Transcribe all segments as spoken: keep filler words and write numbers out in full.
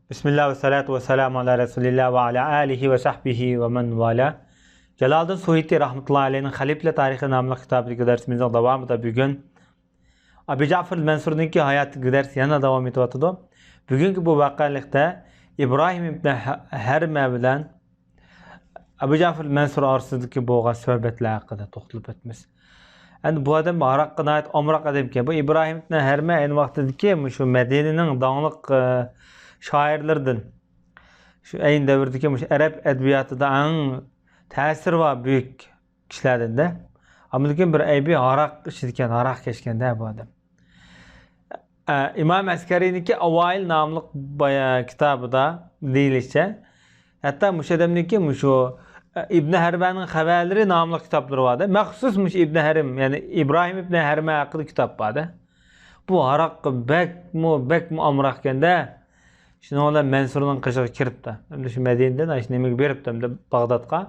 بىسمىللا ۋەسسالاتۇ ۋەسسالامۇ ئالا رەسۇلىللا ۋە ئالا ئالىھى ۋە سەھبىھى ۋە مەن ۋالا. جالالىدىن سۇيۇتى رەھمەتۇللاھى ئەلەيھنىڭ خەلىپىلەر تارىخى ناملىق كىتابىدىكى دەرسىمىزنىڭ داۋامىدا بۈگۈن ئەبۇ جەفەر مەنسۇرنىڭكى ھاياتىدىكى دەرس يەنە داۋام ئېتىۋاتىدۇ. بۈگۈنكى بۇ ۋەقەلىكتە ئىبراھىم ئىبنى ھە-، ھەرمە بىلەن ئەبۇ جەفەر مەنسۇر ئارىسىدىكى بولغان سۆھبەتلەر ھەققىدە توختىلىپ ئۆتىمىز. ئەمدى بۇ ئادەم ھاراققا ناھايىتى ئامراق ئادەمكەن. بۇ ئىبراھىم ئىبنى ھەرمە ئەينى ۋاقتىدىكى مۇشۇ مەدىنىنىڭ داڭلىق، ئە، شائىرلىرىدىن. شۇ ئەينى دەۋردىكى مۇشۇ ئەرەب ئەدەبىياتىدا ئەڭ تەسىرى بار بۈيۈك كىشىلەردىن-دە. ئەمما لېكىن بىر ئەيىبى ھاراق ئىچىدىكەن، ھاراق كەچكەن-دە بۇ ئادەم. ئە، ئىمام ئەسكەرىنىڭكى ئاۋائىل ناملىق بايا-، كىتابىدا دېيىلىشىچە، ھەتتا مۇشۇ ئادەمنىڭكى مۇشۇ، ئە، ئىبنى ھەرمەنىڭ خەۋەرلىرى ناملىق كىتابلىرى بار-دە. مەخسۇس مۇشۇ ئىبنى ھەرم، يەنى ئىبراھىم ئىبنى ھەرمە ھەققىدە كىتاب بار-دە. بۇ ھاراققا بەكمۇ، بەكمۇ ئامراقكەن-دە. شۇنىڭ بىلەن مەنسۇرنىڭ قېشىغا كىرىپتۇ. ئەمدى شۇ مەدىنىدىن ئاشۇ نېمىگە بېرىپتۇ، ئەمدى باغدادقا.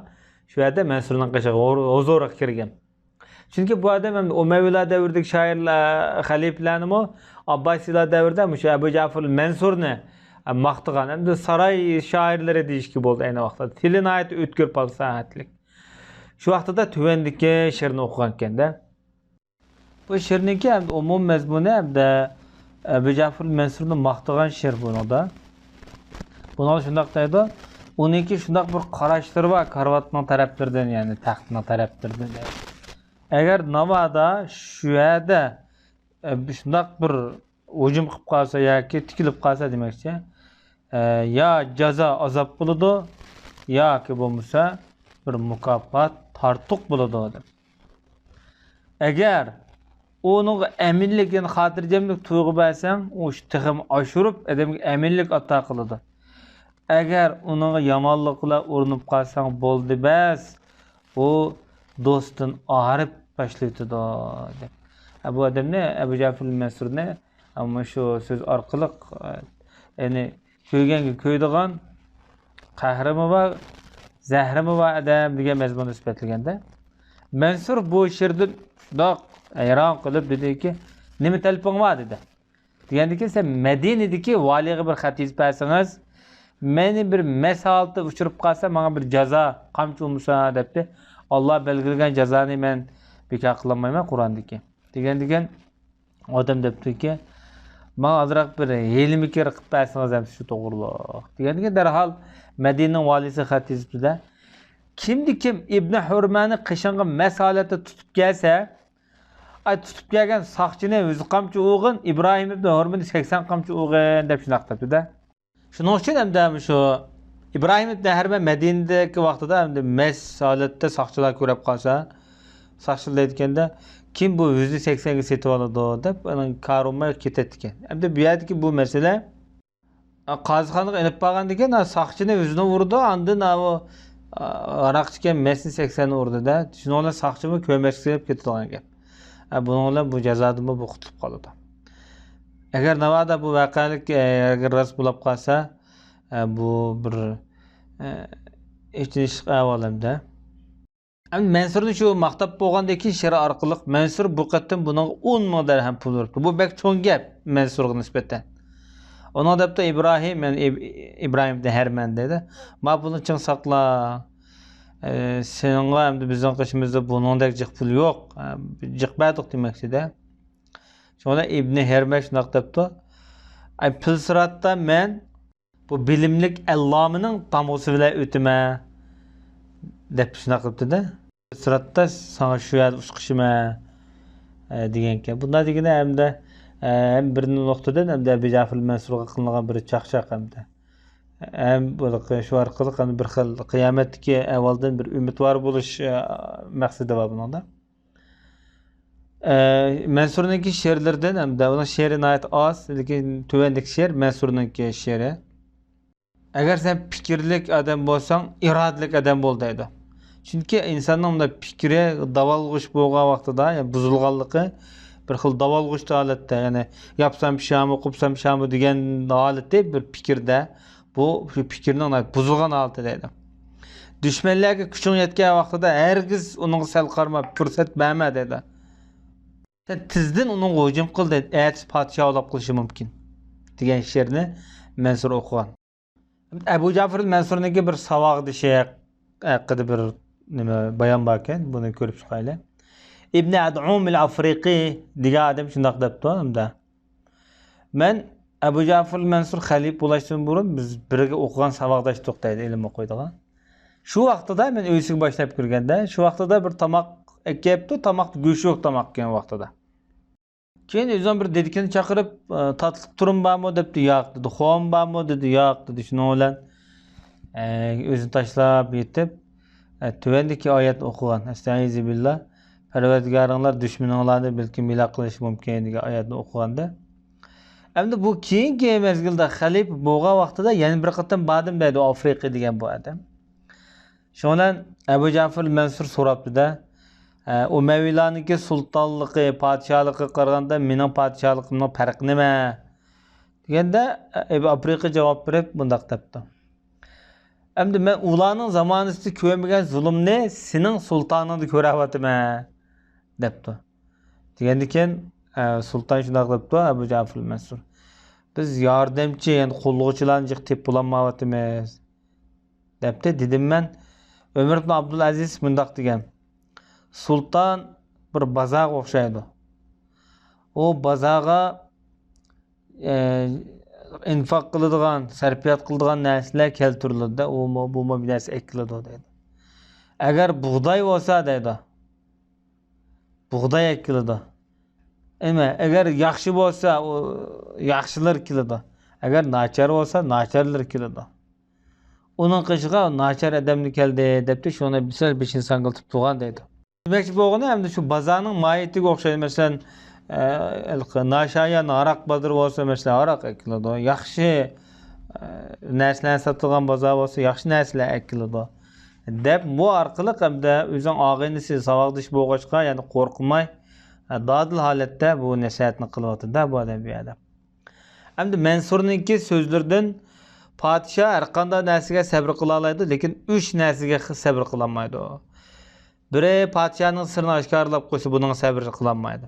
شۇ يەردە مەنسۇرنىڭ قېشىغا ھۇ-، ھۇزۇرىغا كىرگەن. چۈنكى بۇ ئادەم ئەمدى ئۇمەۋىيلار دەۋرىدىكى شائىرلار، خەلىپىلەرنىمۇ ئابباسىيلار دەۋرىدە مۇشۇ ئەبۇ جەفەر مەنسۇرنى ماختىغان، ئەمدى ساراي شائىرلىرى دېيىشكە بولىدۇ ئەينى ۋاقىتتا. تىلى ناھايىتى ئۆتكۈر، پاساھەتلىك. شۇ ۋاقتىدا تۆۋەندىكى شېئىرنى ئوقۇغانىكەن-دە. بۇ شېئىرنىڭكى ئەمدى ئومۇمىي مەزمۇنى ئەمدى ئەبۇ جەفەر مەنسۇرنى ماختىغان شېئىر بۇنىڭدا. بۇنىڭغا شۇنداق دەيدۇ، ئۇنىڭكى شۇنداق بىر قاراشلىرى بار، كارىۋاتنىڭ تەرەپلىرىدىن، يەنى تەختنىڭ تەرەپلىرىدىن. ئەگەر ناۋادا شۇ يەردە، ئە، شۇنداق بىر ھۇجۇم قىلىپ قالسا ياكى تىكىلىپ قالسا دېمەكچى، ئە، يا جازا ئازاب بولىدۇ، ياكى بولمىسا بىر مۇكاپات، تارتۇق بولىدۇ دەپ. ئەگەر ئۇنىڭغا ئەمىنلىك، يەنى خاتىرجەملىك تۇيغۇ بەرسەڭ، ئۇ تېخىمۇ ئاشۇرۇپ ئادەمگە ئەمىنلىك ئاتا قىلىدۇ. ئەگەر ئۇنىڭغا يامانلىقلار ئۇرۇنۇپ قالساڭ بولدى بەس، ئۇ دوستتىن ئايرىپ باشلىۋېتىدۇ دەپ. ھە، بۇ ئادەمنى، ئەبۇ جەفەر مەنسۇرنى، ھە، مۇشۇ سۆز ئارقىلىق، يەنى كۆيگەنگە كۆيىدىغان، قەھرىمۇ بار، زەھرىمۇ بار ئادەم دېگەن مەزمۇندا سۈپەتلىگەندە، مەنسۇر بۇ شېئىردىن شۇنداق ھەيران قېلىپ دېدىكى، نېمە تەلىپىڭ بار؟ دېدى. دېگەندىكىن، سەن مەدىنىدىكى ۋالىيغا بىر خەت يېزىپ بەرسىڭىز، مېنى بىر مەس ھالىتىدە ئۇچۇرۇپ قالسا، ماڭا بىر جازا، قامچا ئۇرمىسا دەپتۇ. ئاللا بەلگىلىگەن جازانى مەن بىكار قىلالمايمەن قۇرئاندىكى. دېگەندىكىن، ئادەم دەپتۇكى، ماڭا ئازراق بىر ھىيلە-مىكىر قىلىپ بەرسىڭىز ئەمسە شۇ توغرۇلۇق. دېگەندىكىن، دەرھال مەدىنىنىڭ ۋالىيسى خەت يېزىپتۇ-دە. كىمدىكىم ئىبنى ھەرمەننى قېشىڭغا مەس ھالەتتە تۇتۇپ كەلسە، ئاي، تۇتۇپ كەلگەن ساقچىنى يۈز قامچا ئۇرغىن، ئىبراھىم ئىبنى ھەرمەننى سەكسەن قامچا ئۇرغىن دەپ شۇنداق دەپتۇ-دە. شۇنىڭ ئۈچۈن ئەمدى مۇشۇ ئىبراھىم ئىبنى ھەرمەن مەدىنىدىكى ۋاقتىدا ئەمدى مەس ھالەتتە ساقچىلار كۆرۈپ قالسا، ساقچىلار دەيدىكەندە، كىم بۇ يۈزنى سەكسەنگە سېتىۋالىدۇ دەپ، ئۇنىڭ كارى بولماي كېتەتتىكەن. ئەمدى بۇ يەردىكى بۇ مەسىلە، قازىخانىغا ئېلىپ بارغاندىن كېيىن، ساقچىنى يۈزنى ئۇرىدۇ، ئاندىن ئاۋۇ، ھاراق ئىچكەن مەسنى سەكسەننى ئۇرىدۇ-دە، شۇنىڭ بىلەن ساقچىمۇ كۆمەچكە سېلىپ كېتىدىغان گەپ. ئە، بۇنىڭ بىلەن بۇ جازادىنمۇ بۇ قۇتۇلۇپ قالىدۇ. ئەگەر ناۋادا بۇ ۋەقەلىك، ئە، ئەگەر راست بولۇپ قالسا، ئە، بۇ بىر، ئە، ئېچىنىشلىق ئەھۋال ئەمدى. ئەمدى مەنسۇرنى شۇ ماختاپ بولغاندىن كېيىن شېئىر ئارقىلىق مەنسۇر بۇ قېتىم بۇنىڭغا ئون مىڭ دەرھەم پۇل بېرىپتۇ. بۇ بەك چوڭ گەپ مەنسۇرغا نىسبەتەن. ئۇنىڭ دەپتۇ ئىبراھىم، يەنى ئىب-، ئىبراھىم ئىبنى ھەرمەن دەيدۇ. ما پۇلنى چىڭ ساقلا. ئە، سېنىڭغا ئەمدى بىزنىڭ قېشىمىزدا بۇنىڭدەك جىق پۇل يوق. ئە، جىق بەردۇق دېمەكچىدە. شۇڭا ئىبنى ھەرمەن شۇنداق دەپتۇ. ئەي، پىلسىراتتا مەن بۇ بىلىملىك ئەللامىنىڭ تامغىسى بىلەن ئۆتىمەن دەپ شۇنداق قىلىپتۇ-دە. پىلسىراتتا ساڭا شۇ يەردە ئۇچقۇچىمەن، ئە، دېگەنكەن. بۇنداق دېگىنى ھەمدە، ئە، ھەم بىر نۇقتىدىن ھەمدە ئەبۇ جەفەر مەنسۇرغا قىلىنغان بىر چاقچاق ھەمدە. ھەم بۇ، شۇ ئارقىلىق ھەم بىر خىل قىيامەتتىكى ئەھۋالدىن بىر ئۈمىدۋار بولۇش، ئە، مەقسىتى بار بۇنىڭدا. ئە، مەنسۇرنىڭكى شېئىرلىرىدىن، ھەمدە ئۇنىڭ شېئىرى ناھايىتى ئاز، لېكىن تۆۋەندىكى شېئىر مەنسۇرنىڭكى شېئىرى. ئەگەر سەن پىكىرلىك ئادەم بولساڭ، ئىرادىلىك ئادەم بول دەيدۇ. چۈنكى ئىنساننىڭ مۇنداق پىكرى داۋالغۇش بولغان ۋاقتىدا، يەنى بۇزۇلغانلىقى، بىر خىل داۋالغۇش ھالەتتە، يەنى ياپسام پىشامۇ، قوپسام پىشامۇ دېگەن ھالىتى بىر پىكىردە، بۇ شۇ پىكىرنىڭ بۇزۇلغان ھالىتى دەيدۇ. دۈشمەنلەرگە كۈچۈڭ يەتكەن ۋاقتىدا ھەرگىز ئۇنىڭغا سەل قارىما، پۇرسەت بەرمە دەيدۇ. سەن تېزدىن ئۇنىڭغا ھۇجۇم قىل دەيدۇ، ئەتىسى پادىشاھ بولاپ قېلىشى مۇمكىن، دېگەن شېئىرنى مەنسۇر ئوقۇغان. ئەبۇ جەفەر مەنسۇرنىڭكى بىر ساۋاقدىشى ھەق-، ھەققىدە بىر نېمە بايان باركەن، بۇنى كۆرۈپ چىقايلى. ئىبنى ئەدئۇم ئەل ئافرىقى دېگەن ئادەم شۇنداق دەپتۇ، ھەمدە مەن ئەبۇ جەفەر مەنسۇر خەلىپە بولۇشتىن بۇرۇن بىز بىرگە ئوقۇغان ساۋاقداشتۇق دەيدۇ، ئىلىم ئوقۇيدىغان. شۇ ۋاقتىدا مەن ئۆيسىگە باشلاپ كىرگەندە، شۇ ۋاقتىدا بىر تاماق ئەكەپتۇ، تاماقتا گۆش يوق تاماق ئىكەن ۋاقتىدا. كېيىن ئۆزىنىڭ بىر دېدىكىنى چاقىرىپ، ئە، تاتلىق تۇرۇم بارمۇ دەپتۇ، ياق دېدى. خورما بارمۇ دېدى، ياق دېدى. شۇنىڭ بىلەن، ئە، ئۆزىنى تاشلاپ يېتىپ، ئە، تۆۋەندىكى ئايەتنى ئوقۇغان. ئەستەئىزۇ بىللا. پەرۋەردىگارىڭلار دۈشمىنىڭلارنى بەلكىم ھالاك قىلىشى مۇمكىن دېگەن ئايەتنى ئوقۇغاندا. ئەمدى بۇ كېيىنكى مەزگىلدە خەلىپە بولغان ۋاقتىدا يەنە بىر قېتىم باردىم دەيدۇ، ئافرىقى دېگەن بۇ ئادەم. شۇنىڭ بىلەن ئەبۇ جەفەر مەنسۇر سوراپتۇ-دە، ئە، ئۇمەۋىيلارنىڭكى سۇلتانلىقى، پادىشاھلىقىغا قارىغاندا مېنىڭ پادىشاھلىقىمنىڭ پەرقى نېمە؟ دېگەندە، ئە، ئەبۇ ئافرىقى جاۋاب بېرىپ مۇنداق دەپتۇ. ئەمدى مەن ئۇلارنىڭ زامانىسىدا كۆرمىگەن زۇلۇمنى سېنىڭ سۇلتانىڭدا كۆرۈۋاتىمەن، دەپتۇ. دېگەندىكىن، ئە، سۇلتان شۇنداق دەپتۇ، ئەبۇ جەفەر مەنسۇر. بىز ياردەمچى، يەنى قوللىغۇچىلارنى جىق تېپىپ بولالمايۋاتىمىز، دەپتۇ. دېدىم مەن، ئۆمەر ئىبن ئابدۇلئەزىز مۇنداق دېگەن، سۇلتان بىر بازارغا ئوخشايدۇ. ئۇ بازارغا، ئە، ئىنفاق قىلىدىغان، سەرپىيات قىلىدىغان نەرسىلەر كەلتۈرۈلىدۇ-دە، ئۇمۇ، بۇمۇ بىر نەرسە ئەكېلىدۇ دەيدۇ. ئەگەر بۇغداي بولسا دەيدۇ، بۇغداي ئەكېلىدۇ. ئەمما ئەگەر ياخشى بولسا، ئۇ ياخشىلار كېلىدۇ. ئەگەر ناچار بولسا، ناچارلار كېلىدۇ. ئۇنىڭ قېشىغا ناچار ئادەملەر كەلدى، دەپتۇ، شۇنى سەل بېشىنى ساڭگىلىتىپ تۇرغان دەيدۇ. دېمەكچى بولغىنى، ئەمدى شۇ بازارنىڭ ماھىيىتىگە ئوخشايدۇ. مەسىلەن، ئە، ھېلىقى ناشايان ھاراق بازىرى بولسا، مەسىلەن، ھاراق ئەكېلىدۇ. ياخشى، ئە، نەرسىلەرنى ساتىدىغان بازار بولسا، ياخشى نەرسىلەر ئەكېلىدۇ، دەپ، بۇ ئارقىلىق ھەمدە ئۆزىنىڭ ئاغىنىسى ساۋاقدىشى بولغاچقا، يەنى قورقماي، ئە، دادىل ھالەتتە بۇ نەسىھەتنى قىلىۋاتىدۇ-دە بۇ ئادەم بۇ يەردە. ئەمدى مەنسۇرنىڭكى سۆزلىرىدىن، پادىشاھ ھەر قانداق نەرسىگە سەبرى قىلالايدۇ، لېكىن ئۈچ نەرسىگە سەبرى قىلالمايدۇ. بىرى، پادىشاھنىڭ سىرىنى ئاشكارىلاپ قويسا، بۇنىڭغا سەبرى قىلالمايدۇ.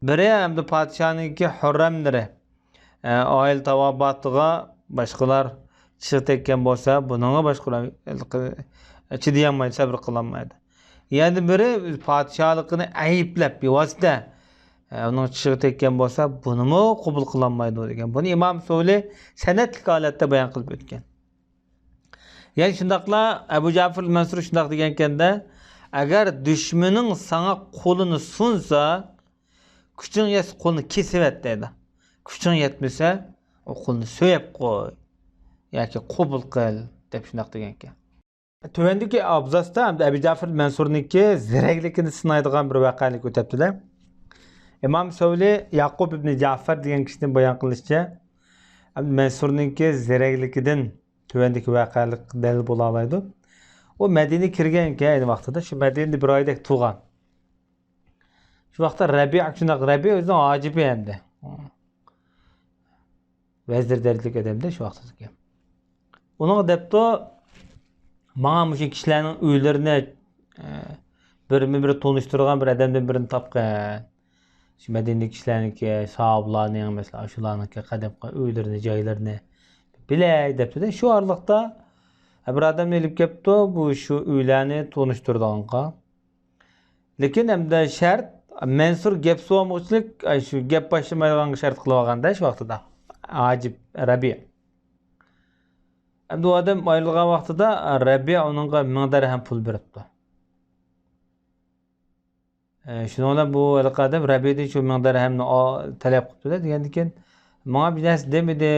بىرى، ئەمدى پادىشاھنىڭكى خۇررەملىرى، ئە، ئائىلە تاۋابىئاتىغا باشقىلار چىشىغا تەگكەن بولسا، بۇنىڭغا باشقىلار چىدىيالمايدۇ، سەبرى قىلالمايدۇ. يەنە بىرى، پادىشاھلىقىنى ئەيىبلەپ، بىۋاسىتە، ئە، ئۇنىڭ چىشىغا تەگكەن بولسا، بۇنىمۇ قوبۇل قىلالمايدۇ دېگەن. بۇنى ئىمام سەۋرى سەنەدلىك ھالەتتە بايان قىلىپ ئۆتكەن. يەنە شۇنداقلا ئەبۇ جەفەر مەنسۇر شۇنداق دېگەنكەندە، ئەگەر دۈشمىنىڭ ساڭا قولىنى سۇنسا، كۈچۈڭ يەتسە قولىنى كېسىۋەت دەيدۇ. كۈچۈڭ يەتمىسە، ئۇ قولىنى سۆيۈپ قوي ياكى قوبۇل قىل، دەپ شۇنداق دېگەنكەن. تۆۋەندىكى ئابزاستا ئەمدى ئەبى جەفەر مەنسۇرنىڭكى زېرەكلىكىنى سىنايدىغان بىر ۋەقەلىك ئۆتەپتۇ-دە. ئىمام سەۋرى يەقۇب ئىبنى جەفەر دېگەن كىشىدىن بايان قىلىشىچە، ئەمدى مەنسۇرنىڭكى زېرەكلىكىدىن تۆۋەندىكى ۋەقەلىك دەلىل بولالايدۇ. ئۇ مەدىنىگە كىرگەنكەن ئەينى ۋاقتىدا، شۇ مەدىنىدە بىر ئايدەك تۇرغان. شۇ ۋاقىتتا رەبىئە، شۇنداق، رەبىئە ئۆزىنىڭ ھاجىپى ئەمدى. ۋەزىر دەرىجىلىك ئادەمدە شۇ ۋاقىتتىكى. ئۇنىڭغا دەپتۇ، ماڭا مۇشۇ كىشىلەرنىڭ ئۆيلىرىنى، ئە، بىرمۇ بىر تونۇشتۇرغان بىر ئادەمدىن بىرىنى تاپقىن. شۇ مەدىنىدىكى كىشىلەرنىڭكى، ساھابىلارنىڭ، مەسىلەن، ئاشۇلارنىڭكى قەدىم قىلغان ئۆيلىرىنى، جايلىرىنى بىلەي دەپتۇ-دە. شۇ ئارىلىقتا بىر ئادەمنى ئېلىپ كەپتۇ، بۇ شۇ ئۆيلەرنى تونۇشتۇرىدىغانغا. لېكىن ئەمدى شەرت، مەنسۇر گەپ سوۋالمىغۇچىلىك، ئاي، شۇ گەپ باشلىمايدىغانغا شەرت قىلىۋالغاندا شۇ ۋاقتىدا. ھاجىپ رەبىئە. ئەمدى ئۇ ئادەم ئايرىلغان ۋاقتىدا رەبىئە ئۇنىڭغا مىڭ دەرھەم پۇل بېرىپتۇ. ئە، شۇنىڭ بىلەن بۇ ھېلىقى ئادەم رەبىئەدىن شۇ مىڭ دەرھەمنى ئا-، تەلەپ قىپتۇ-دە، دېگەندىكىن، ماڭا بىر نەرسە دېمىدى،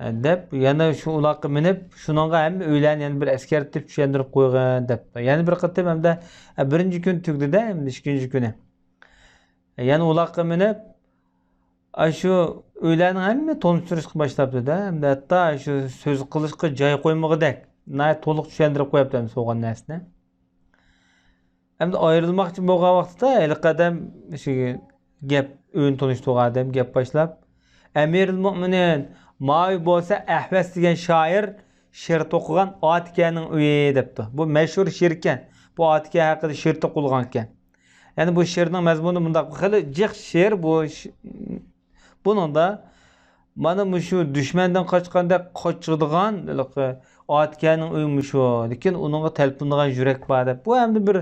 ئە، دەپ، يەنە شۇ ئۇلاققا مىنىپ، شۇنىڭغا ھەممە ئۆيلەرنى يەنە بىر ئەسكەرتىپ چۈشەندۈرۈپ قويغىن، دەپتۇ. يەنە بىر قېتىم ھەمدە، ئە، بىرىنچى كۈن تۈگىدى-دە، ئەمدى ئىككىنچى كۈنى. يەنە ئۇلاققا مىنىپ، ئاشۇ ئۆيلەرنىڭ ھەممە تونۇشتۇرۇشقا باشلاپتۇ-دە، ھەمدە ھەتتا شۇ سۆز قىلىشقا جاي قويمىغۇدەك، ناھايىتى تولۇق چۈشەندۈرۈپ قويۇپتۇ ئەمدى سوغان نەرسىنى. ئەمدى ئايرىلماقچى بولغان ۋاقتىدا ھېلىقى ئادەم شۇ گەپ، ئۆينى تونۇشتۇرغان ئادەم گەپ باشلاپ، ئەمىرۇل مۆمىنىن، ماۋۇ بولسا ئەھۋەس دېگەن شائىر شېئىر توقۇغان ئاتىكەنىڭ ئۆيى دەپتۇ. بۇ مەشھۇر شېئىركەن. بۇ ئاتىكە ھەققىدە شېئىر توقۇلغانكەن. يەنى بۇ شېئىرنىڭ مەزمۇنى مۇنداق، خېلى جىق شېئىر بۇ ش-، بۇنىڭدا مانا مۇشۇ دۈشمەندىن قاچقاندەك قاچىدىغان ھېلىقى ئاتىكەنىڭ ئۆيى مۇشۇ. لېكىن ئۇنىڭغا تەلپۈنىدىغان يۈرەك بار دەپ. بۇ ھەمدە بىر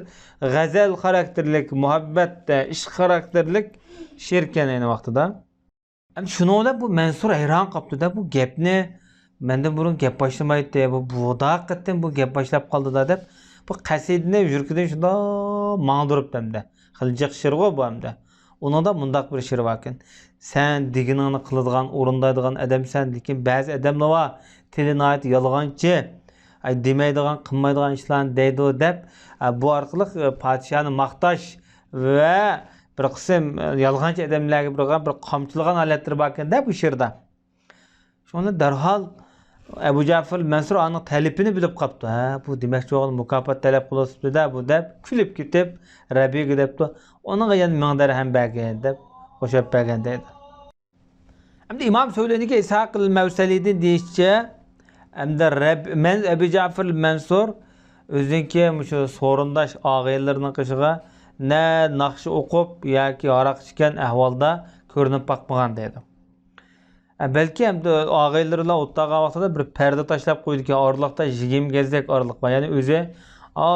غەزەل خاراكتېرلىك، مۇھەببەت، ئىشق خاراكتېرلىك شېئىركەن ئەينى ۋاقتىدا. ئەمدى شۇنىڭ بىلەن بۇ مەنسۇر ھەيران قاپتۇ-دە، بۇ گەپنى مەندىن بۇرۇن گەپ باشلىمايتتى، بۇ، بۇ قېتىم بۇ گەپ باشلاپ قالدى-دە دەپ، بۇ قەسىدىنى يۈرىكىدىن شۇنداق ماڭدۇرۇپتۇ ئەمدى. خېلى جىق شېئىرغۇ بۇ ئەمدى. ئۇنىڭدا مۇنداق بىر شېئىرى باركەن. سەن دېگىنىڭنى قىلىدىغان، ئورۇندايدىغان ئادەمسەن، لېكىن بەزى ئادەملەر بار، تىلى ناھايىتى يالغانچى، ئاي، دېمەيدىغان، قىلمايدىغان ئىشلارنى دەيدۇ دەپ، ئە، بۇ ئارقىلىق، ئە، پادىشاھنى ماختاش ۋە بىر قىسىم، ئە، يالغانچى ئادەملەرگە بىر، بىر قامچىلىغان ھالەتلىرى باركەن-دە بۇ شېئىردا. شۇڭا دەرھال ئەبۇ جەفەر مەنسۇر ئانىڭ تەلىپىنى بىلىپ قاپتۇ. ھە، بۇ دېمەكچى بولغان مۇكاپات تەلەپ قىلىۋاتىپتۇ-دە بۇ دەپ كۈلۈپ كېتىپ، رەبىگە دەپتۇ، ئۇنىڭغا يەنە مىڭ دەرھەم بەرگىن دەپ قوشۇپ بەرگەن دەيدۇ. ئەمدى ئىمام سۆلىنىكى ئىسھاق ئەل مەۋسەلىدىن دېيىشىچە، ئەمدى رەب-، مەن ئەبۇ جەفەر مەنسۇر ئۆزىنىڭكى مۇشۇ سورۇنداش ئاغىنىلىرىنىڭ قېشىغا نە ناخشا ئوقۇپ ياكى ھاراق ئىچكەن ئەھۋالدا كۆرۈنۈپ باقمىغان دەيدۇ. ئە، بەلكى ئەمدى ئاغىنىلىرى بىلەن ئولتۇرغان ۋاقتىدا بىر پەردە تاشلاپ قويىدىكەن ئارىلىقتا، يىگىرمە گەزلىك ئارىلىق بار. يەنى ئۆزى، ئا،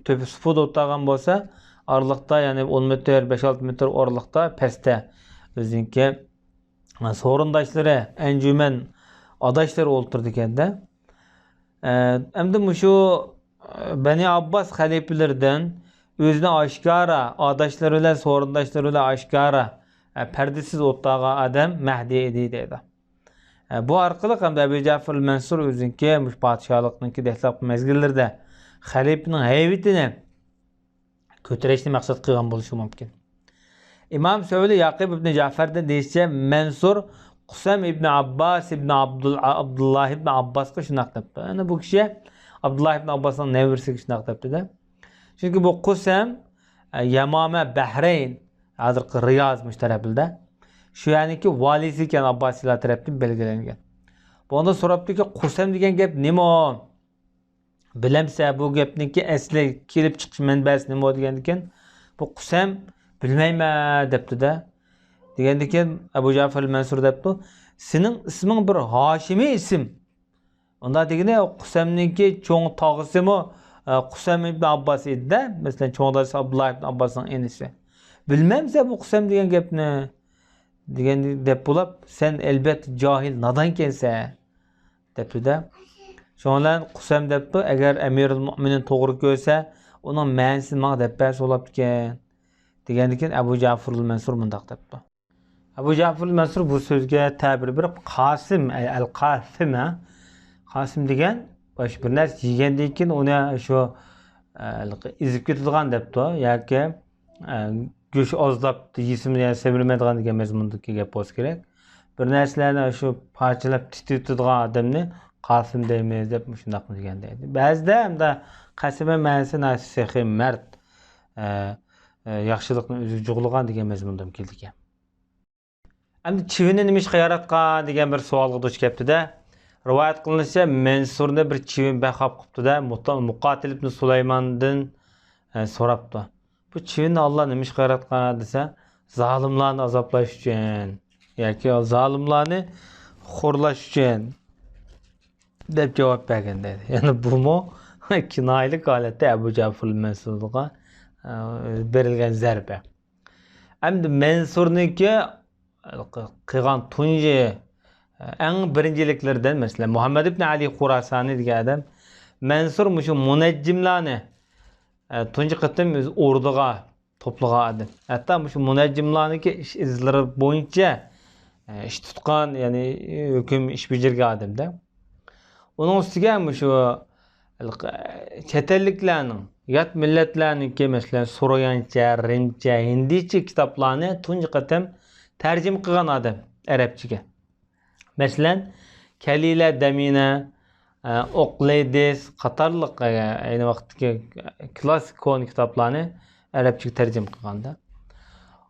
تۆپە سۇپىدا ئولتۇرغان بولسا، ئارىلىقتا، يەنى ئون مېتىر، بەش-ئالتە مېتىر ئارىلىقتا پەستە ئۆزىنىڭكى، ئە، سورۇنداشلىرى، ئەنجۈمەن ئاداشلىرى ئولتۇرىدىكەن-دە. ئە، ئەمدى مۇشۇ، ئە، بەنى ئابباس خەلىپىلىرىدىن ئۆزىنى ئاشكارا، ئاداشلىرى بىلەن، سورۇنداشلىرى بىلەن ئاشكارا، ئە، پەردىسىز ئولتۇرغان ئادەم مەھدى ئىدى دەيدۇ. ئە، بۇ ئارقىلىق ئەمدى ئەبۇ جەفەر مەنسۇر ئۆزىنىڭكى مۇشۇ پادىشاھلىقنىڭكى دەسلەپكى مەزگىللىرىدە خەلىپىنىڭ ھەيۋىتىنى كۆتۈرۈشنى مەقسەت قىلغان بولۇشى مۇمكىن. ئىمام سۆۋلى ياقۇب ئىبن جەفەردىن دېيىشىچە، مەنسۇر قۇسەم ئىبن ئابباس ئىبن ئابدۇل-، ئابدۇللا ئىبن ئابباسقا شۇنداق دەپتۇ. يەنى بۇ كىشى ئابدۇللا ئىبن ئابباسنىڭ نەۋرىسىگە شۇنداق دەپتۇ-دە. چۈنكى بۇ قۇسەم، ئە، يەمامە، بەھرەين، ھازىرقى رىياز مۇشۇ تەرەپلىدە. شۇ يەرنىڭكى ۋالىسى ئىكەن، ئابباسىيلار تەرەپتىن بەلگىلەنگەن. بۇندا سوراپتۇكى، قۇسەم دېگەن گەپ نېمە؟ بىلەمسە بۇ گەپنىڭكى ئەسلى كېلىپ چىقىش مەنبەسى نېمە دېگەندىكىن، بۇ قۇسەم بىلمەيمەن دەپتۇ-دە. دېگەندىكىن ئەبۇ جەفەر مەنسۇر دەپتۇ، سېنىڭ ئىسمىڭ بىر ھاشىمىي ئىسىم. ئۇنداق دېگىنى قۇسەمنىڭكى چوڭ تاغىسىمۇ، ئە، قۇسەم ئىبن ئابباس ئىدى-دە، مەسىلەن، چوڭ دادىسى ئابدۇللا ئىبن ئابباسنىڭ ئىنىسى. بىلمەمسەن بۇ قۇسەم دېگەن گەپنى؟ دېگەن دەپ بولاپ، سەن ئەلبەتتە جاھىل، نادانكەنسەن، دەپتۇ-دە. شۇنىڭ بىلەن قۇسەم دەپتۇ، ئەگەر ئەمىرۇل مۆمىنىن توغرا كۆرسە، ئۇنىڭ مەنىسىنى ماڭا دەپ بەرسە بولاپتىكەن، دېگەندىكىن ئەبۇ جەفەرۇل مەنسۇر مۇنداق دەپتۇ. ئەبۇ جەفەرۇل مەنسۇر بۇ سۆزگە تەبىر بېرىپ، قاسىم، ئەي، ئەل قاسىم، ھە؟ قاسىم دېگەن، باش بىر نەرسە يېگەندىن كېيىن ئۇنى شۇ، ئە، ئېزىپ كېتىدىغان دەپتۇ، ياكى، ئە، گۆش ئازلاپ يېسىمۇ يەنە سېمىرمەيدىغان دېگەن مەزمۇندىكى گەپ بولسا كېرەك. بىر نەرسىلەرنى شۇ پارچىلاپ تىتىۋېتىدىغان ئادەمنى قاسىم دەيمىز دەپ مۇشۇنداقمۇ دېگەن دەيدۇ. بەزىدە ئەمدى قەسىمە مەنىسى ناھايىتى سېخىي، مەرد، ئە، ئە، ياخشىلىقنى ئۆزىگە جۇغلىغان دېگەن مەزمۇندىمۇ كېلىدىكەن. ئەمدى چىۋىننى نېمىشقا ياراتقان دېگەن بىر سوئالغا دۇچ كەپتۇ-دە. رىۋايەت قىلىنىشىچە، مەنسۇرنى بىر چىۋىن بەك خاپا قىپتۇ-دە، مۇقاتىل ئىبن سۇلايماندىن، ئە، سوراپتۇ. بۇ چىۋىننى ئاللا نېمىشقا ياراتقان دېسە، زالىملارنى ئازابلاش ئۈچۈن ياكى زالىملارنى خورلاش ئۈچۈن دەپ جاۋاب بەرگەن دەيدۇ. يەنى بۇمۇ كىنايىلىك ھالەتتە ئەبۇ جەفەر مەنسۇرغا، ئە، بېرىلگەن زەربە. ئەمدى مەنسۇرنىڭكى قىلغان تۇنجى، ئەڭ بىرىنچىلىكلىرىدىن، مەسىلەن، مۇھەممەد ئىبن ئەلى خۇراسانى دېگەن ئادەم مەنسۇر مۇشۇ مۇنەججىملارنى، ئە، تۇنجى قېتىم ئۆز ئوردىغا توپلىغان ئادەم. ھەتتا مۇشۇ مۇنەججىملارنىڭكى ئىش ئىزلىرى بويىچە، ئە، ئىش تۇتقان، يەنى ھۆكۈم ئىش بېجىرگەن ئادەمدە. ئۇنىڭ ئۈستىگە مۇشۇ چەت ئەللىكلەرنىڭ، يات مىللەتلەرنىڭكى، مەسىلەن، سۇريانچە، رىمچە، ھىندىچە كىتابلارنى تۇنجى قېتىم تەرجىمە قىلغان ئادەم ئەرەبچىگە. مەسىلەن، كەلىلە دەمىنە، ئە، ئوقلىدىس قاتارلىق، ئە، ئەينى ۋاقىتتىكى كلاسسىك كونا كىتابلارنى ئەرەبچىگە تەرجىمە قىلغاندا.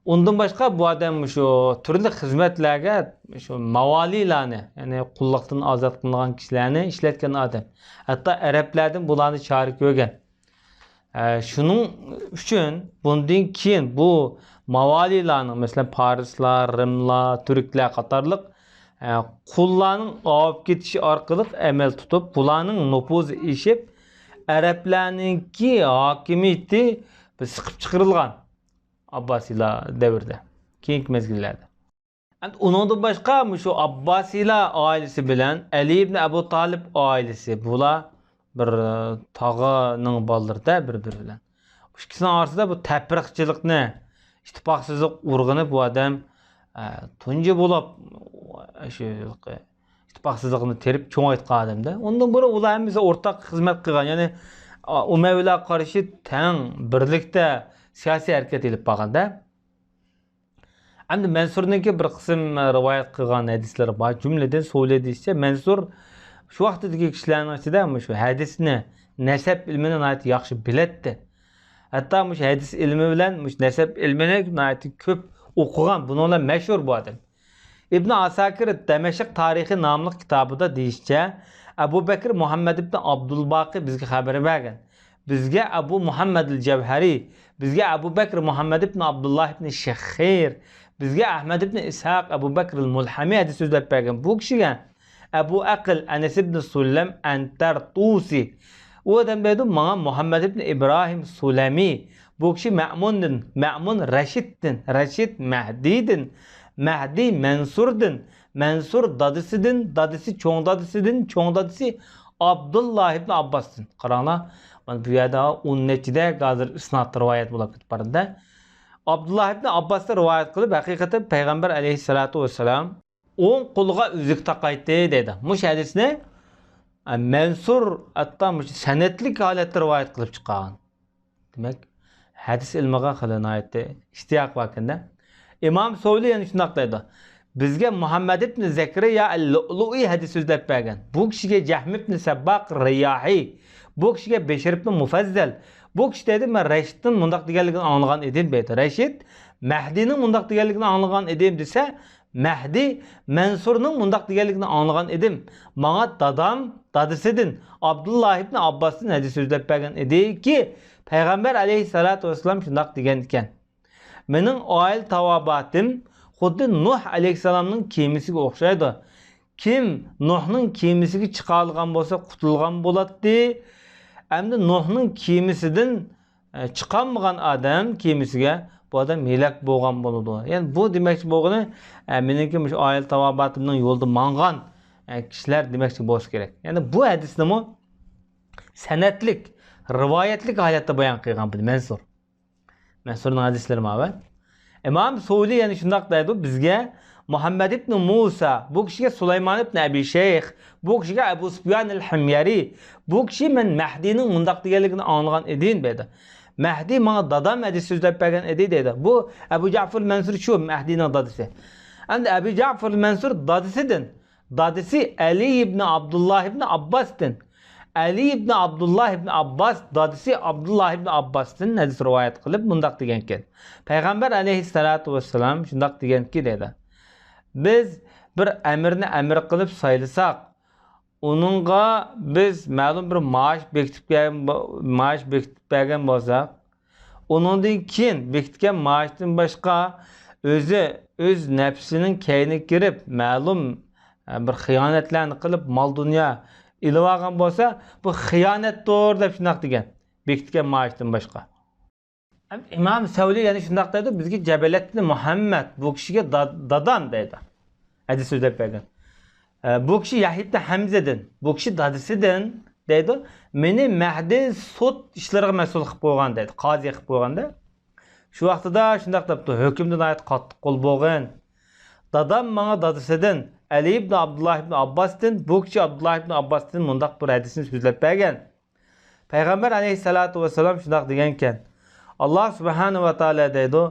ئۇندىن باشقا بۇ ئادەم شۇ تۈرلۈك خىزمەتلەرگە شۇ ماۋالىلارنى، يەنى قۇللۇقتىن ئازاد قىلىنغان كىشىلەرنى ئىشلەتكەن ئادەم. ھەتتا ئەرەبلەردىن بۇلارنى چارە كۆرگەن. ئە، شۇنىڭ ئۈچۈن بۇندىن كېيىن بۇ ماۋالىلارنىڭ، مەسىلەن، پارسلار، رىملار، تۈركلەر قاتارلىق، ئە، قۇللارنىڭ ئاۋۇپ كېتىشى ئارقىلىق ئەمەل تۇتۇپ، بۇلارنىڭ نوپۇزى ئېشىپ، ئەرەبلەرنىڭكى ھاكىمىيىتى بىر سىقىپ چىقىرىلغان ئابباسىيلار دەۋرىدە، كېيىنكى مەزگىللەردە. ئەمدى ئۇنىڭدىن باشقا مۇشۇ ئابباسىيلار ئائىلىسى بىلەن ئەلى ئىبن ئەبۇ تالىپ ئائىلىسى، بۇلار بىر، ئە، تاغىنىڭ بالىلىرىدە بىر-بىرى بىلەن. ئىككىسىنىڭ ئارىسىدا بۇ تەپرىقىچىلىقنى، ئىتتىپاقسىزلىق ئۇرغىنىپ، بۇ ئادەم، ئە، تۇنجى بولۇپ شۇ ئىتتىپاقسىزلىقنى تېرىپ چوڭايتقان ئادەمدە. ئۇندىن بۇرۇن ئۇلار ھەممىسى ئورتاق خىزمەت قىلغان، يەنى، ئە، ئۇمەۋىلەرگە قارشى تەڭ بىرلىكتە سىياسىي ھەرىكەت ئېلىپ بارغاندا. ئەمدى مەنسۇرنىڭكى بىر قىسىم رىۋايەت قىلغان ھەدىسلىرى بار. جۈملىدىن سولى دېيىشىچە، مەنسۇر شۇ ۋاقتىدىكى كىشىلەرنىڭ ئىچىدە مۇشۇ ھەدىسنى، نەسەب ئىلمىنى ناھايىتى ياخشى بىلەتتى. ھەتتا مۇشۇ ھەدىس ئىلمى بىلەن مۇشۇ نەسەب ئىلمىنى ناھايىتى كۆپ ئوقۇغان، بۇنىڭ بىلەن مەشھۇر بۇ ئادەم. ئىبن ئاساكىر دەمەشق تارىخى ناملىق كىتابىدا دېيىشىچە، ئەبۇ بەكرى مۇھەممەد ئىبن ئابدۇلباقى بىزگە خەبەر بەرگەن. بىزگە ئەبۇ مۇھەممەدىل جەۋھەرى، بىزگە ئەبۇ بەكرى مۇھەممەد ئىبن ئابدۇللا ئىبن شېخىر، بىزگە ئەھمەد ئىبن ئىسھاق ئەبۇ بەكرىل مۇلھەمى ھەدىس سۆزلەپ بەرگەن. بۇ كىشىگە ئەبۇ ئەقىل ئەنەس ئىبن سۇللەم ئەنتەرتۇسى، ئۇ ئادەم دەيدۇ، ماڭا مۇھەممەد ئىبن ئىبراھىم سۇلەمى، بۇ كىشى مەمۇندىن، مەمۇن رەشىدتىن، رەشىد مەھدىدىن، مەھدى مەنسۇردىن، مەنسۇر دادىسىدىن، دادىسى چوڭ دادىسىدىن، چوڭ دادىسى ئابدۇللا ئىبن ئابباستىن. قاراڭلار، مانا بۇ يەردە ئون نەچچىدەك ھازىر ئىسناد رىۋايەت بولۇپ كېتىپ بارىدۇ. ئابدۇللا ئىبن ئابباستىن رىۋايەت قىلىپ، ھەقىقەتەن پەيغەمبەر ئەلەيھىسسالاتۇ ۋەسسالام ئوڭ قولىغا ئۈزۈك تاقايتتى دەيدۇ. مۇشۇ ھەدىسنى، ئە، مەنسۇر ھەتتا مۇشۇ سەنەدلىك ھالەتتە رىۋايەت قىلىپ چىقارغان. دېمەك، ھەدىس ئىلمىغا خېلى ناھايىتى ئىشتىياق باركەن-دە. ئىمام سەۋرى يەنە شۇنداق دەيدۇ. بىزگە مۇھەممەد ئىبن زەكرىيا ئەل-لۇئلۇئى ھەدىس سۆزلەپ بەرگەن. بۇ كىشىگە جەھم ئىبن سەبباق رىياھى، بۇ كىشىگە بېشىر ئىبن مۇفەززەل، بۇ كىشى دەيدۇ، مەن رەشىدتىن مۇنداق دېگەنلىكىنى ئاڭلىغان ئىدىم دەيدۇ. رەشىد مەھدىنىڭ مۇنداق دېگەنلىكىنى ئاڭلىغان ئىدىم دېسە، مەھدى مەنسۇرنىڭ مۇنداق دېگەنلىكىنى ئاڭلىغان ئىدىم. ماڭا دادام دادىسىدىن، ئابدۇللا ئىبن ئابباستىن ھەدىس سۆزلەپ بەرگەن ئىدىكى، پەيغەمبەر ئەلەيھىسسالاتۇ ۋەسسالام شۇنداق دېگەن ئىكەن. مېنىڭ ئائىلە تاۋابىئاتىم خۇددى نۇھ ئەلەيھىسسالامنىڭ كېمىسىگە ئوخشايدۇ. كىم نۇھنىڭ كېمىسىگە چىقالىغان بولسا، قۇتۇلغان بولاتتى. ئەمدى نۇھنىڭ كېمىسىدىن، ئە، چىقالمىغان ئادەم كېمىسىگە، بۇ ئادەم ھېلاك بولغان بولىدۇ. يەنى بۇ دېمەكچى بولغىنى، ئە، مېنىڭكى مۇشۇ ئائىلە تاۋابىئاتىمنىڭ يولىدا ماڭغان، ئە، كىشىلەر دېمەكچى بولسا كېرەك. يەنى بۇ ھەدىسنىمۇ سەنەدلىك، رىۋايەتلىك ھالەتتە بايان قىلغان بۇ مەنسۇر. مەنسۇرنىڭ ھەدىسلىرى ماۋۇ. ئىمام سۇلى يەنە شۇنداق دەيدۇ، بىزگە مۇھەممەد ئىبن مۇسا، بۇ كىشىگە سۇلايمان ئىبن ئەبى شەيخ، بۇ كىشىگە ئەبۇ سۇپيان ئەل ھىميەرى، بۇ كىشى مەن مەھدىنىڭ مۇنداق دېگەنلىكىنى ئاڭلىغان ئىدىم دەيدۇ. مەھدى ماڭا دادام ھەدىس سۆزلەپ بەرگەن ئىدى دەيدۇ. بۇ ئەبۇ جەفۇر مەنسۇر شۇ مەھدىنىڭ دادىسى. ئەمدى ئەبۇ جەفۇر مەنسۇر دادىسىدىن دادىسى ئەلى ئىبنى ئابدۇللا ئىبنى ئابباستىن، ئەلى ئىبنى ئابدۇللا ئىبنى ئابباس، دادىسى ئابدۇللا ئىبنى ئابباستىن ھەدىس رىۋايەت قىلىپ مۇنداق دېگەنكەن. پەيغەمبەر ئەلەيھىسسالاتۇ ۋەسسالام شۇنداق دېگەنكى دەيدۇ. بىز بىر ئەمىرنى ئەمىر قىلىپ سايلىساق، ئۇنىڭغا بىز مەلۇم بىر مائاش بېكىتىپ بەرگەن بو-، مائاش بېكىتىپ بەرگەن بولساق، ئۇنىڭدىن كېيىن بېكىتكەن مائاشتىن باشقا ئۆزى ئۆز نەپسىنىڭ كەينىگە كىرىپ، مەلۇم، ئە، بىر خىيانەتلەرنى قىلىپ، مال-دۇنيا ئېلىۋالغان بولسا، بۇ خىيانەتتۇر دەپ شۇنداق دېگەن. بېكىتكەن مائاشتىن باشقا. ئىمام سەۋلى يەنە شۇنداق دەيدۇ، بىزگە جەبەلەتنى مۇھەممەد، بۇ كىشىگە دا-، دادام دەيدۇ. ھەدىس سۆزلەپ بەرگەن. ئە، بۇ كىشى يەھيا ئىبنى ھەمزىدىن، بۇ كىشى دادىسىدىن دەيدۇ. مېنى مەھدى سوت ئىشلىرىغا مەسئۇل قىلىپ قويغان دەيدۇ، قازى قىلىپ قويغاندا. شۇ ۋاقتىدا شۇنداق دەپتۇ، ھۆكۈمدە ناھايىتى قاتتىق قول بولغىن. دادام ماڭا دادىسىدىن، ئەلى ئىبنى ئابدۇللا ئىبنى ئابباستىن، بۇ كىشى ئابدۇللا ئىبنى ئابباستىن مۇنداق بىر ھەدىسنى سۆزلەپ بەرگەن. پەيغەمبەر ئەلەيھىسسالاتۇ ۋەسسالام شۇنداق دېگەنكەن، ئاللا سۇبھانەھۇ ۋە تائالا دەيدۇ،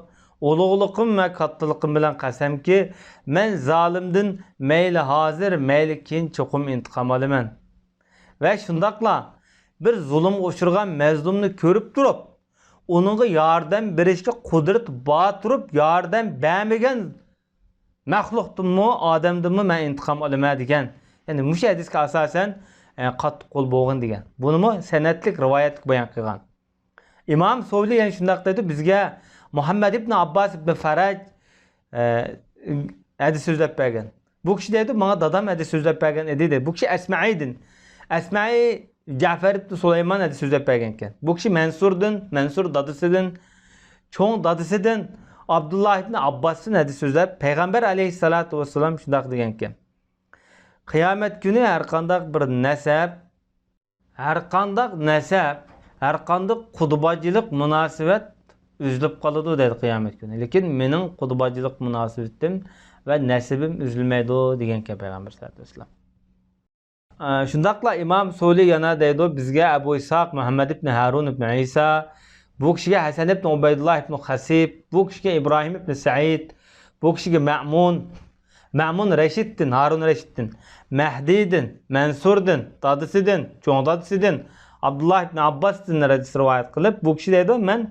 ئۇلۇغلۇقۇم ۋە كاتتىلىقىم بىلەن قەسەمكى، مەن زالىمدىن مەيلى ھازىر، مەيلى كېيىن چوقۇم ئىنتىقام ئالىمەن. ۋە شۇنداقلا بىر زۇلۇمغا ئۇچرىغان مەزلۇمنى كۆرۈپ تۇرۇپ، ئۇنىڭغا ياردەم بېرىشكە قۇدرىتى بار تۇرۇپ، ياردەم بەرمىگەن مەخلۇقتىنمۇ، ئادەمدىنمۇ مەن ئىنتىقام ئالىمەن دېگەن. يەنى مۇشۇ ھەدىسكە ئاساسەن، ئە، قاتتىق قول بولغىن دېگەن. بۇنىمۇ سەنەدلىك رىۋايەتلىك بايان قىلغان. ئىمام سەۋلى يەنە شۇنداق دەيدۇ، بىزگە مۇھەممەد ئىبن ئابباس ئىبن فەرەج، ئە، ھەدىس سۆزلەپ بەرگەن. بۇ كىشى دەيدۇ، ماڭا دادام ھەدىس سۆزلەپ بەرگەن ئىدى دەيدۇ. بۇ كىشى ئەسمەئىدىن. ئەسمەئى جەفەر ئىبن سۇلايمان ھەدىس سۆزلەپ بەرگەنكەن. بۇ كىشى مەنسۇردىن، مەنسۇر دادىسىدىن، چوڭ دادىسىدىن، ئابدۇللا ئىبن ئابباستىن ھەدىس سۆزلەپ، پەيغەمبەر ئەلەيھىسسالاتۇ ۋەسسالام شۇنداق دېگەنكەن. قىيامەت كۈنى ھەرقانداق بىر نەسەب، ھەرقانداق نەسەب، ھەرقانداق قۇدا باجىلىق مۇناسىۋەت ئۈزۈلۈپ قالىدۇ دەيدۇ قىيامەت كۈنى. لېكىن مېنىڭ قۇدا باجىلىق مۇناسىۋىتىم ۋە نەسىبىم ئۈزۈلمەيدۇ دېگەنكەن پەيغەمبەر سەللەللاھۇ ئەلەيھى ۋەسەللەم. ئە، شۇنداقلا ئىمام سولى يەنە دەيدۇ، بىزگە ئەبۇ ئىسھاق مۇھەممەد ئىبن ھارۇن ئىبن ئىسا، بۇ كىشىگە ھەسەن ئىبن ئۇبەيدۇللا ئىبن خەسىب، بۇ كىشىگە ئىبراھىم ئىبن سەئىد، بۇ كىشىگە مەمۇن، مەمۇن رەشىدتىن، ھارۇن رەشىدتىن، مەھدىدىن، مەنسۇردىن، دادىسىدىن، چوڭ دادىسىدىن، ئابدۇللا ئىبن ئابباستىن رەدىس رىۋايەت قىلىپ، بۇ كىشى دەيدۇ، مەن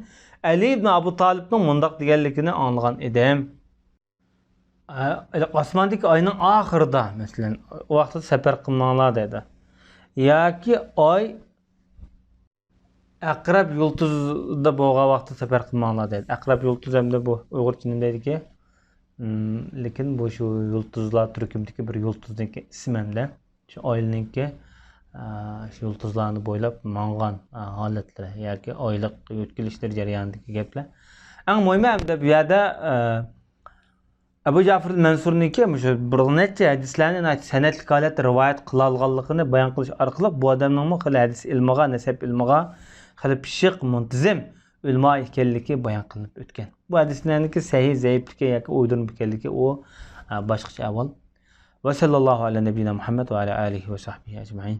ئەلى ئىبن ئابۇ تالىپنىڭ مۇنداق دېگەنلىكىنى ئاڭلىغان ئىدىم. ئە، ئاسماندىكى ئاينىڭ ئاخىرىدا، مەسىلەن، ئۇ ۋاقىتتا سەپەر قىلماڭلار دەيدۇ. ياكى ئاي ئەقرەب يۇلتۇزدا بولغان ۋاقىتتا سەپەر قىلماڭلار دەيدۇ. ئەقرەب يۇلتۇز ئەمدى بۇ ئۇيغۇرچە نېمە دەيدىكى؟ ئىم، لېكىن بۇ شۇ يۇلتۇزلار تۈركۈمدىكى بىر يۇلتۇزنىڭكى ئىسمى ئەمدى. شۇ ئايلىنىڭكى، ئە، شۇ يۇلتۇزلارنى بويلاپ ماڭغان، ئە، ھالەتلىرى ياكى ئايلىق يۆتكىلىشلىرى جەريانىدىكى گەپلەر. ئەڭ مۇھىمى ئەمدى بۇ يەردە، ئە، ئەبۇ جەفەر مەنسۇرنىڭكى مۇشۇ بىر نەچچە ھەدىسلەرنى ناھايىتى سەنەدلىك ھالەتتە رىۋايەت قىلالىغانلىقىنى بايان قىلىش ئارقىلىق بۇ ئادەمنىڭمۇ خېلى ھەدىس ئىلمىغا، نەسەب ئىلمىغا خېلى پىششىق، مۇنتىزىم ئۆلىما ئىكەنلىكى بايان قىلىنىپ ئۆتكەن. بۇ ھەدىسلەرنىڭكى سەھىھ، زەئىپلىكى ياكى ئويدۇرما ئىكەنلىكى ئۇ، ئە، باشقىچە ئەھۋال. ۋە سەللەللاھۇ ئەلە نەبىييىنا مۇھەممەد ۋە ئەلە ئالىھى ۋە سەھبىھى ئەجمەئىن.